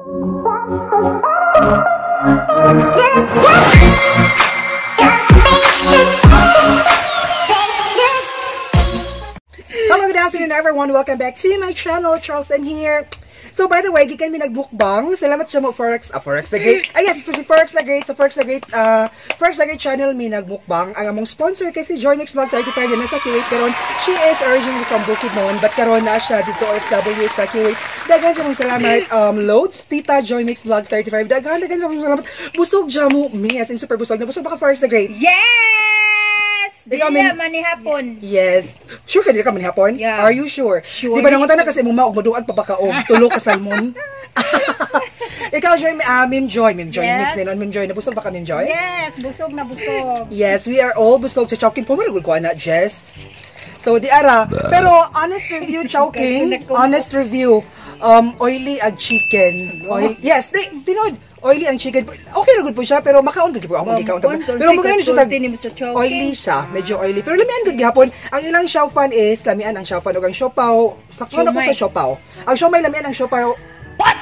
Hello, good afternoon, everyone. Welcome back to my channel. Charles M here. So by the way, gikan mi nagmukbang. Salamat siya mo Forex, Forex the Great. Ah yes, si Forex the Great, sa Forex the Great, Forex the Great channel mi nagmukbang. Ang among sponsor kay si Joynix Vlog 35 na nasa Kuwait karon. She is originally from Bukidnon, but karon na siya dito OFW sa Kuwait. Daghan siya mong salamat, loads Tita Joymix Vlog 35. Daghan daghan siya mong salamat. Busog siya mo mi, as in super busog. Nabusog ba ka, Forex the Great? Yes! Ikaw, Dili man ni hapon. Yes. Sure ka dili ka man hapon? Yeah. Are you sure? Sure. Di ba nangunta na kasi mong maog maduag pa baka og tulo ka salmon? Ikaw, Joy, Mim Joy, Mim Joy, Yes. mix din on Mim Joy. Nabusog ba ka, Mim Joy? Yes, busog na busog. Yes, we are all busog sa Chowking. Pumaragod ko ana, Jess. So, di ara. Pero, honest review, Chowking. Honest review. Oily ang chicken. Oil, yes, di, tinod. Oily ang chicken. Okay na good po siya, pero makaon good po. Ako magikaon. Pero magayon siya tag oily siya, medyo oily. Pero lamian gud gihapon. Ang ilang xiao fan is lamian ang xiao fan ug ang siopaw. Sakto na ko sa siopaw. Ang siomay, lamian ang siopaw. What?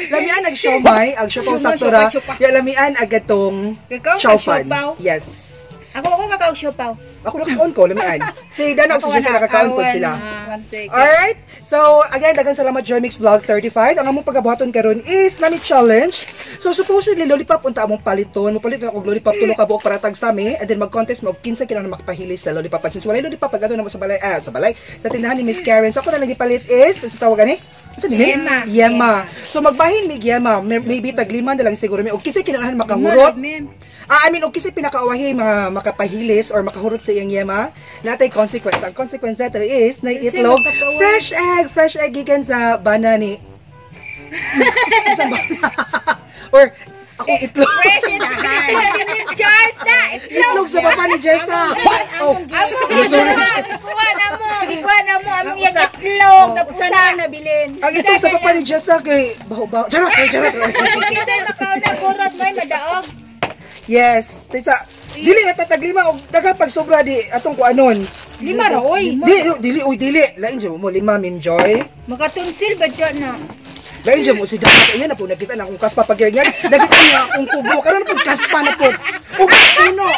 Lamian ang siomay, ang siopaw sakto ra. Ya lamian agad tong Kakaon ka xiao fan. siopaw? Yes. Ako kakaon siopaw. Ako nakakaon ko, lamian. Si Dana ug si Jessa nakakaon po sila. Alright? So, again, daghang salamat Joymix Vlog 35. Ang among pagabuhaton karon is Nami Challenge. So, supposedly, lollipop unta among paliton. Mupalit na og lollipop tulo ka buok para tagsami. And then mag-contest mo og kinsa kina na makapahilis sa lollipop. And since walay lollipop, pag na mo sa balay, sa balay, sa tindahan ni Miss Karen. So, ako na lang gipalit is, sa tawag ani? Sa ni? Yema. Yema. So, magbahin mig yema. Maybe taglima na lang siguro mi. Og kinsa kinahanglan makahurot. I mean, okay sa pinakaawahi mga makapahilis or makahurot sa iyang yema, natay consequence. Ang consequence nato is, na itlog, fresh egg gikan sa bana ni. Sa bana. Or, akong itlog. Fresh egg. Charles na. Itlog sa papa ni Jessa. Oh, sorry. Ikuha na mo. Ikuha na mo. Among iyang itlog. Napusa na nabilin. Ang itlog sa papa ni Jessa kay baho-baho. Charot, charot. Kasi makauna kurot mo ay madaog. Yes. Tisa, dili na tataglima og daghang pagsobra di atong kuanon. Lima ra oy. Di, dili, uy, dili. Lain siya mo, lima, Mim Joy. Makatunsil ba dyan na? Lain siya mo si Dana. Ayan na po, nakita na akong kaspa pag ganyan. Nakita niya akong kubo. Karon na po, kaspa na po. Ug puno.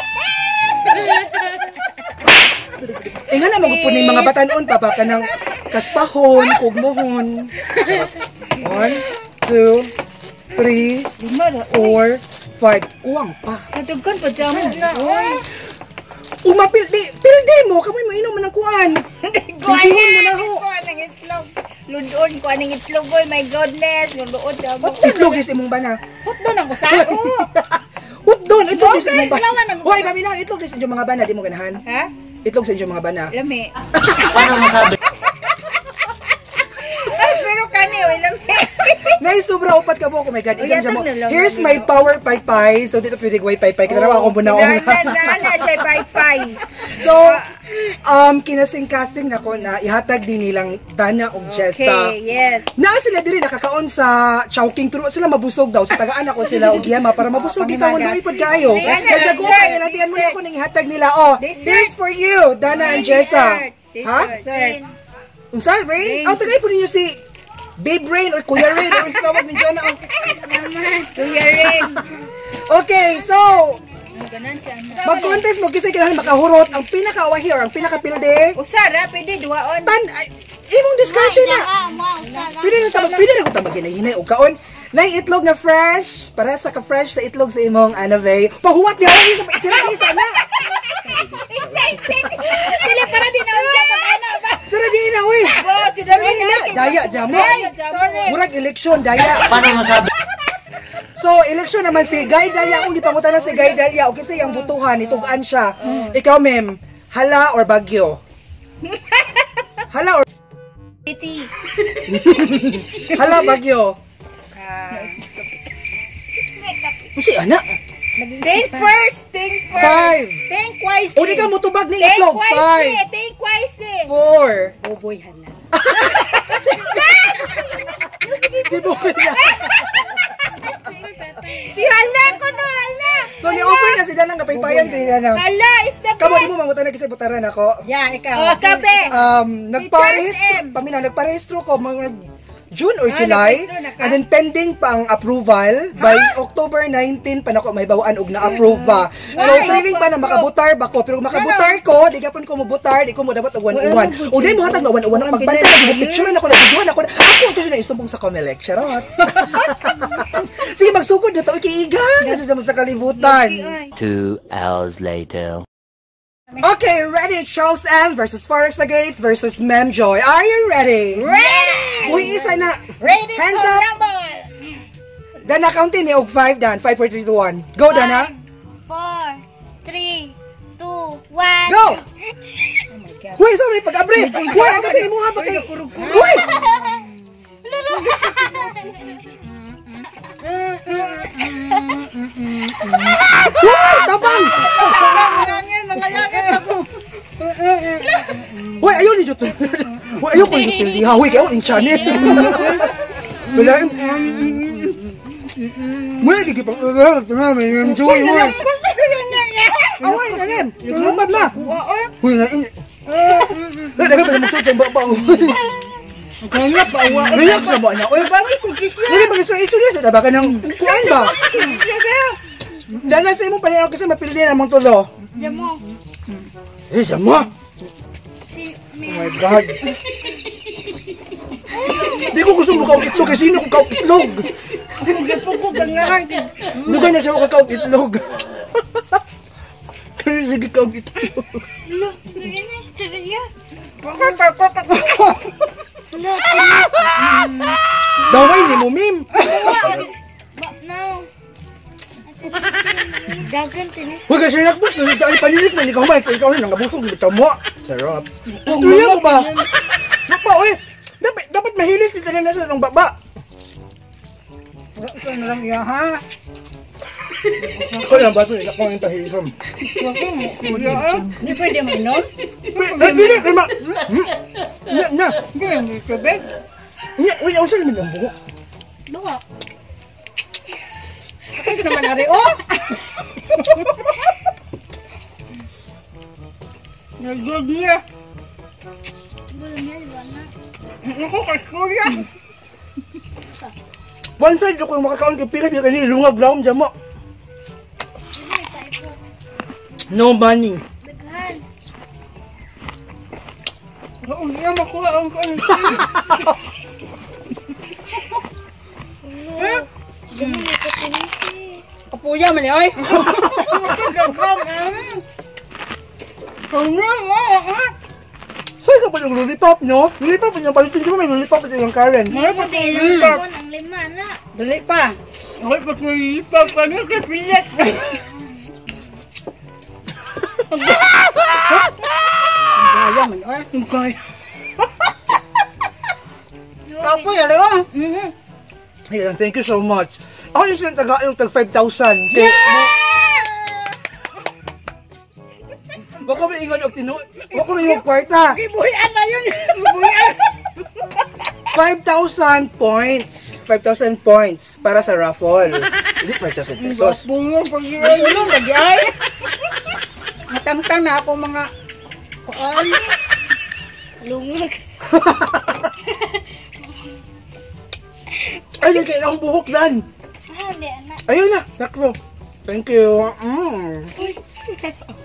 Eh nga na, magpuno yung mga batanon pa ba ka ng kaspahon, kugmohon. 1, 2, 3, 4, 5. Kuwang pa. Natugkan pa dyan mo na. Umapil, di, pildi mo, kamoy mainom man ang kuan. Pildihan mo na ho. Kuan ang itlog. Lundon, kuan ang itlog. Oy, my goodness. Lundon dyan mo. Itlog is imong bana. Hotdog ang usa. Hotdog, itlog is imong bana. Hoy, mami na, itlog is inyong mga bana, di mo ganahan. Ha? Itlog sa inyong mga bana. Lami. Paano masabi? Ay, pero kani, oy, lami. Nay, sobra upat ka buok. Oh my God, Uy, ikan siya mo. yatag na lang, Here's lami, my no? power paypay. So, dito pwede way paypay. Kita na akong bunaong. Na, siya paypay. So, kinasing-kasing na ko na ihatag din nilang Dana og Jessa. Okay, yes. Naa sila diri nakakaon sa Chowking pero sila mabusog daw. So tagaan ako sila og yema para mabusog kita mo doy pud kaayo. Kaya ko kay latian mo na ako ning ihatag nila. Oh, here's for you, Dana and Jessa. Ha? Dessert. Unsa Rain? Oh, tagay po ninyo si Babe Rain or Kuya Rain or sa tawag ninyo na. Kuya Rain. Okay, so Ganan siya. mag-contest mo kasi kailangan makahurot ang pinakaawahi or ang pinakapilde. Usa ra pwede duwaon. Tan ay, imong diskarte na. Pwede na tabag, pwede na ko tabag hinahinay og kaon. Nay itlog na fresh, para sa ka-fresh sa itlog sa imong ano vey. Pahuwat niya sira ni sana. Excited. Sila para din ako siya pag-ano ba. Sira di na uy. Wow, si Dami na. Daya jamo. Sorry. Murag eleksyon daya. Paano masabi? So eleksyon naman si Guy Daya, kung gipangutan na si Guy Daya, okay sa iyang butuhan itug-an siya. Ikaw ma'am, hala or bagyo? Hala or City. hala bagyo? Usi ana. Think first, think first. 5. Think wisely. O di ka mutubag ni Think itlog. wisely, 5, think wisely. 4. Oh boy, hala. Si Boy na. Si hala ko no, hala. So ni-offer na si Danang kapaypayan kay Danang. Hala is the Kamo best. di mo mangutan na kasi butaran ako. Yeah, ikaw. Oh, kape. Nagparehistro, Si Charles M. paminaw, nagparehistro ko mga June or Ah, July. nagparehistro na And then pending pa ang approval by October 19 pa nako mahibawaan og na-approve ba. So feeling ba na makabutar ba ko, pero kung makabutar ko, di gapon ko mobutar, di ko mo dapat og 1-1. O di mo hatag na 1-1 pagbantay na picture na ako, na videoan ako. Ako ito na isumbong sa Comelec. Charot. Sige, magsugod na to kiigan kasi sa kalibutan. 2 hours later. Okay, ready? Charles M versus Forex the Great versus Mem Joy. Are you ready? Ready! Uy, isa na. Ready Hands to up. rumble! Dana, counting me og 5, Dan. 5, 4, 3, 2, 1. Go, Dana. 4, 3, 2, 1. Go! Huy, sorry, pag-abre! Huy, ang gabi mo ha, pag. Huy! Huy, tabang! Huy, ayaw ni Jot. Huy, ayaw ko ni Jot. Huy, kayo, in channel. Wala. Mula, di pang. Joy, huy. Away, ngayon. Tulupad na. Huy, nga. Dahil pa naman suot ang baba. Kaya pa, wa. Relax na ba na? Uy, Bakit kung kisya? Dili ba gusto iso niya sa ka ng kuan ba? Dala sa imong pananaw kasi mapildi na among tulo. Jamo. Eh, jamo. Si Oh my God. Di ko gusto mo kaog itlog kasi sino ko kaog itlog. Gipuko ka nga. Dugay na siya ko kaog itlog. Kaya sige kaog itlog. Lo, sige na, istorya. Lo, Daway ni mo, Mim. Ba, no. Dagan tinis. Huwag ka siya nakbot. Ay, panilit na. Ikaw man. Ikaw na. Nangabusog. Bitaw mo. Sarap. Istorya mo ba? Baba, uy. Dapat mahilis dito na nasa ng baba. Ito na lang iya, ha? Ako lang baso. Ikaw ang tahilisan. Hindi pwede mo inom? Eh, dili. Ay, ma. Na, na. Hindi, hindi tubig. Nya, uy, ang saan naman ang buhok? Duha. Ito naman na rin, oh! Nagod niya. Wala niya, di ba na? Ako, kaskurya. One side ako yung makakaon kay pila pila kanina lungag laom dyan mo. Sige, tayo. No money. Daghan. Oo, niya makuha ang kuan. Lo, ganun na ka tinisi. Kapuya man eh, oy. So ikaw pa yung lollipop, no? Lollipop yung palitin ko, may lollipop at yung Karen. Puti lang lamon ang lima na. Dali pa. Ako pa kung lollipop pa niya kay pilit. Gaya man, oy. Gaya. Kapuya, di ba? Ayan, thank you so much. Ako yung silang taga yung tag 5,000. Kay, baka may ingon og tinu, baka may ingon kwarta. Gibuhian na yun. Gibuhian. 5,000 points. 5,000 points para sa raffle. Hindi 5,000 pesos. Bungo pag Bungo lagi ay. Matangtang na ako mga kuan. Lungag. Ay, yung kailangan buhok dan. Ah, hindi anak. Ayun na, sakto. Thank you. Mm.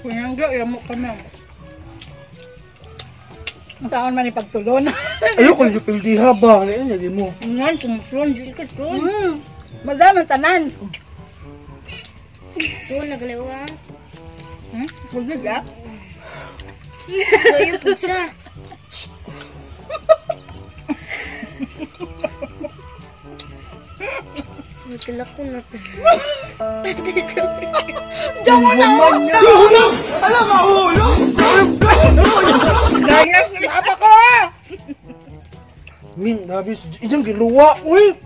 Kuyangga, yamo ka na. Saan man ipagtulon? Ayoko yung pildiha ba? Ayun, lagi mo. Nga, tumusulon, di ka tulon. Madam ang tanan. Ito, nagaliwa. Pugig ah. Kayo, pugsa. Magkala ko na to. Diyan na! Nahulog! Alam, mahulog! Gaya, apa ko ah! Min, nabis, idang giluwa. Uy!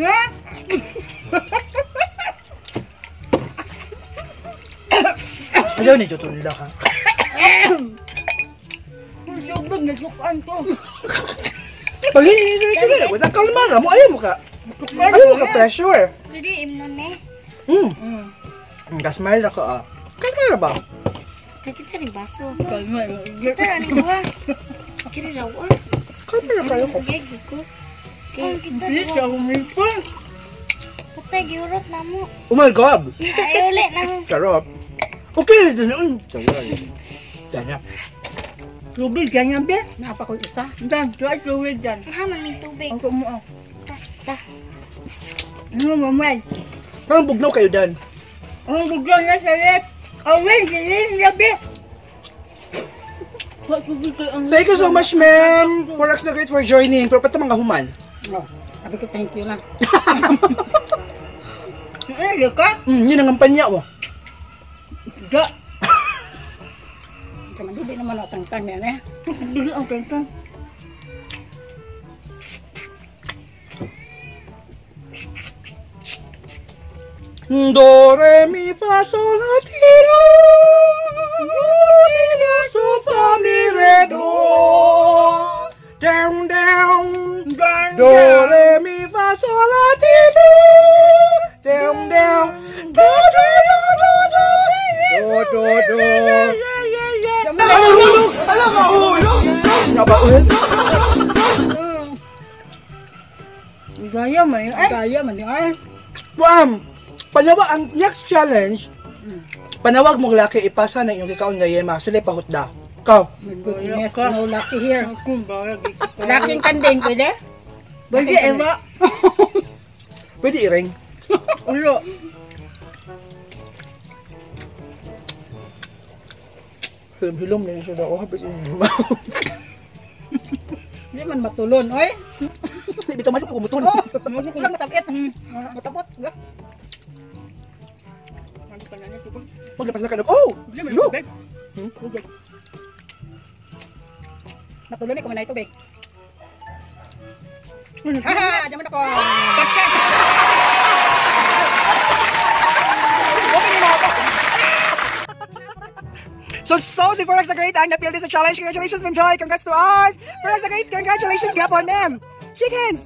Ha? Ayaw ni Jotun nila ha. Sobrang nasukaan ko. Pag hindi ka na, wala kalma ra mo. Ayaw mo ka. Ayaw mo ka pressure. Pwede imnon eh. Hmm. Ka-smile ako ah. Kalma ra ba? Sakit sa rin baso. Kalma. Tara, ano ba? Kira raw ah. Kalma ra kayo ko. Gagi ko. Ang kita Hindi duha. siya humipon. Patay, giurot na mo. Oh my God! Ay, uli na mo. Sarap. Okay, ito na. Sarap. Sana. Tubig ganyan be. Napa ko isa. Dan, tuwa tubig dan. Ha, man, may tubig. Ang kumuha. Ta. Ano mamay? Parang bugnaw kayo, Dan. Ang buglaw na sa rep. Awin, silin, gabi. Wa tubig kay ang. Thank you so much, ma'am, for X the Great for joining. Pero pati mga human. Oh, sabi ko thank you lang. Ay, ka? Yun ang kampanya mo. Ga. Kama dili naman ang tangtang yan eh. Dili ang tangtang. Do, re, mi, fa, sol, la, ti, do. Do, mi, la, so, fa, mi, re, do. Down, down. Do, re, mi, fa, sol, la, ti, do. Down, down. Do, do, do, do, do. Do, do, do. Ala, mahulog! Ala, mahulog! Nga ba, ulit? Gaya man yun. Ay. Gaya man yun. Ay. Wam! Panawag, ang next challenge, panawag mong laki, ipasa ng iyong kikaon nga yema, sila pahutda. Ikaw. My goodness, no lucky here. Laking kanding, pwede? Pwede, Eva. Pwede iring. Ulo. Hilom na yun siya daw. Oh, Hindi man matulon, oy. Dito masuk ko mutun. Oh, kulang matapit. Matapot. Maglapas na ka na. Oh! Look! Matulon eh, kumanay tubig. Ha, naman ako. So, si Forex the Great ang napildi sa challenge. Congratulations, Ma'am Joy. Congrats to us. Forex the Great, congratulations. Gapon, ma'am. Shake hands.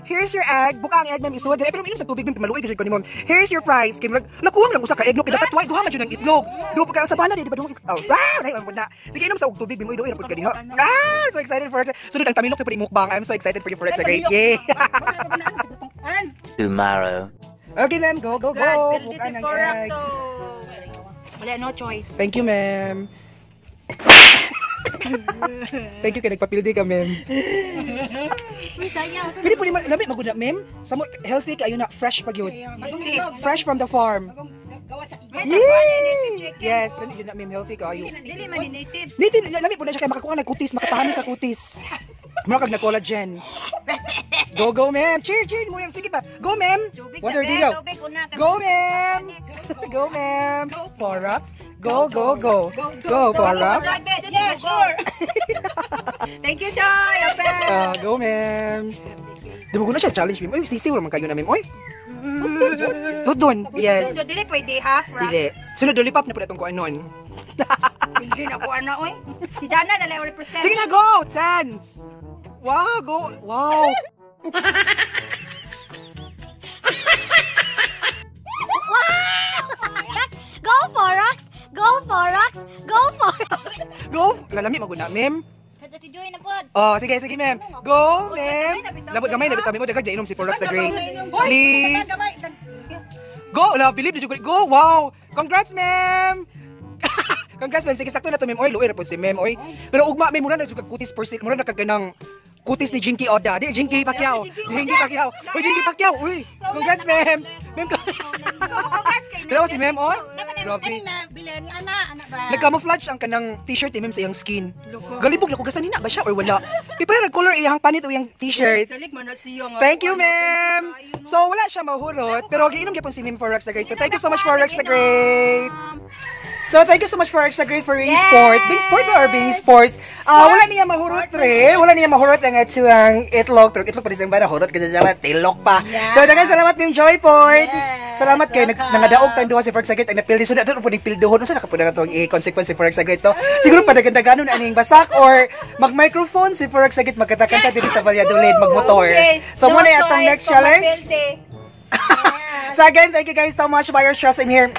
Here's your egg. Buka ang egg, ma'am. Isuod. Pero inom sa tubig, ma'am. Maluoy kasi ko ni ma'am. Here's your prize. Kay murag, nakuha lang usa ka egg. No, kay dapat duha man jud ang itlog. Duha pa ka sa bana, di ba duha? Oh, wow, dai man na. Sige, inom sa og tubig, ma'am. Uy, duha pud ka diha. Ah, so excited for it. Sunod ang tamilok na mukbang. I'm so excited for you, Forex the Great. Yay. Tomorrow. Okay, ma'am. Go, go, go. Buka ng egg. Wala, no choice. Thank you, ma'am. Thank you kay nagpapildi ka, ma'am. Uy, sayang. Pwede po naman, lamit magud na, ma'am. Samo healthy kayo na, fresh pa gyud. Fresh from the farm. Yay! Yes, lamit gyud na, ma'am, healthy kayo. Dili man ni native. Native, lamit po na siya kay makakuha ng kutis, makapahami sa kutis. Mura kag na collagen. Go, go, ma'am. Cheer, cheer mo, ma'am. Sige pa. Go, ma'am. What are you Go, ma'am. Go, ma'am. Forex. Go, go, go. Go, Forex. Yeah, sure. Thank you, Joy. Go, ma'am. Di ba na siya challenge, ma'am? Uy, sisiw naman kayo na, ma'am. Uy. Tudon. Yes. So, dili pwede half, right? Dili. Sunod, lollipop na po na itong kuanon. Hindi na ko ano, oy. Si Dana na lang represent. Sige na, go! 10! Wow, go! Wow! Go, Forex! Go, Forex! Go, Forex! Go! Lalami, maguna, ma'am. Kada si Joy na pod. Oh, sige, sige, ma'am. Go, ma'am. Labot gamay, labot kami mo. Dagag, inom si Forex the Great. Please. Go! La, believe did you go? Wow! Congrats, ma'am! Congrats, ma'am. Sige, sakto na to, ma'am. Oy, luoy ra po si ma'am, oy. Pero ugma, ma'am, mura na jud kag kutis per se. Mura na kag ganang kutis ni Jinky Oda. Di, Jinky Pacquiao. Jinky Pacquiao. Uy, Jinky Pacquiao. Uy, congrats, ma'am. Ma'am, Pero si ma'am, oy. Grabe. Bilhin ni ana, ana ba? Nag-camouflage ang kanang t-shirt ni ma'am sa iyang skin. Galibog na ko gasta nina ba siya or wala? Di pa nag-color iyang panit o iyang t-shirt. Salik man na siya nga. Thank you, ma'am. So, wala siya mahurot, pero giinom gyapon si ma'am for Rex the Great. So, thank you so much for Rex the Great. So, thank you so much for Rex the Great for being sport. Being sport ba or being sports? Wala niya mahurot, re. Wala niya mahurot ang ito ang itlog. Pero itlog pa rin siyang bara, hurot ka na tilok pa. So, daghang salamat, ma'am Joy Point. Salamat kay nangadaog tayong duha si Forex the Great ang napildi. So, nato po ning pilduhon. Unsa na ka po na itong i-consequence si Forex the Great to? Siguro padagandaganon aning basak or mag-microphone si Forex the Great magkanta-kanta dito sa Valladolid, magmotor. So, muna atong next challenge. So again, thank you guys so much for your trust. I'm here.